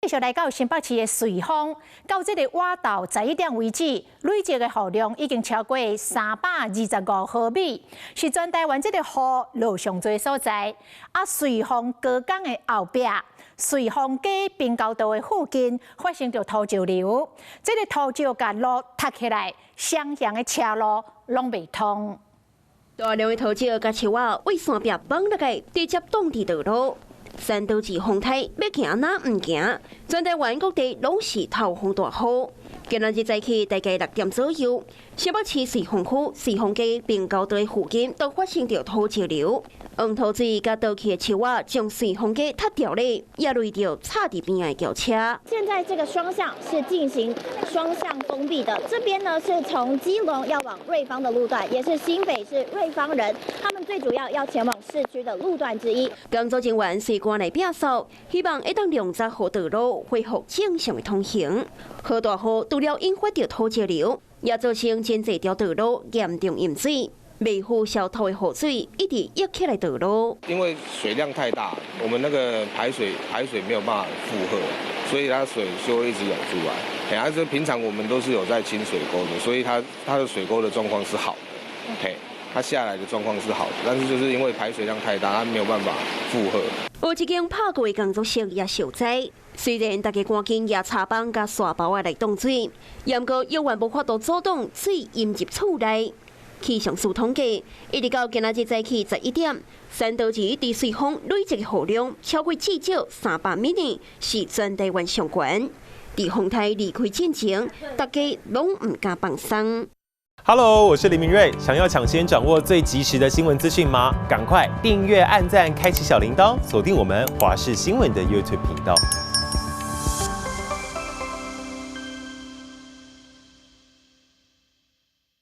續來到新北市的瑞芳，到這个倚斗11點為止，累積的雨量已經超過325毫米，是全台灣這个雨落上濟所在。啊，瑞芳高工的後壁，瑞芳街平交道的附近發生著土石流，這个土石共路塌起來，雙向的車路攏袂通。大量的土石佮樹仔對山壁崩落來，直接擋佇道路。山道是風台，欲行若毋行？全台灣各地攏是透風大雨。今仔日早起大概6點左右，新北市瑞芳區瑞芳街平交道附近都發生著土石流，黃土水佮倒去的樹仔將瑞芳街塌掉咧，也累著插佇邊仔的轎車。現在這個雙向是進行雙向封閉的，這邊呢是從基隆要往瑞芳的路段，也是新北市瑞芳人，他們最主要要前往市區的路段之一。工作人員隨趕來摒掃，希望會當量早予道路恢復正常的通行。予大雨除了引發著土石流，也造成真濟條道路嚴重淹水，未赴消透的雨水一直溢起來道路。因為水量太大，我們那個排水沒有辦法負荷，所以它水就會一直湧出來。嘿，啊，這平常我們都是有在清水溝的，所以它的水溝的狀況是好的。嘿，它下來的狀況是好的，但是就是因為排水量太大，它沒有辦法負荷。有一間拍過的工作室也受災，雖然大家趕緊舉柴枋佮沙包仔來擋水，毋過猶原無法度阻擋水淹入厝內。氣象署統計，一直到今仔日早起11點，山道市佇瑞芳累積的雨量超過至少300 mm，是全台灣上懸。佇風台離開進前，大家攏毋敢放鬆。 Hello，我是林明瑞。想要搶先掌握最及時的新聞資訊嗎？趕快訂閱、按讚、開啟小鈴鐺，鎖定我們華視新聞的 YouTube 頻道。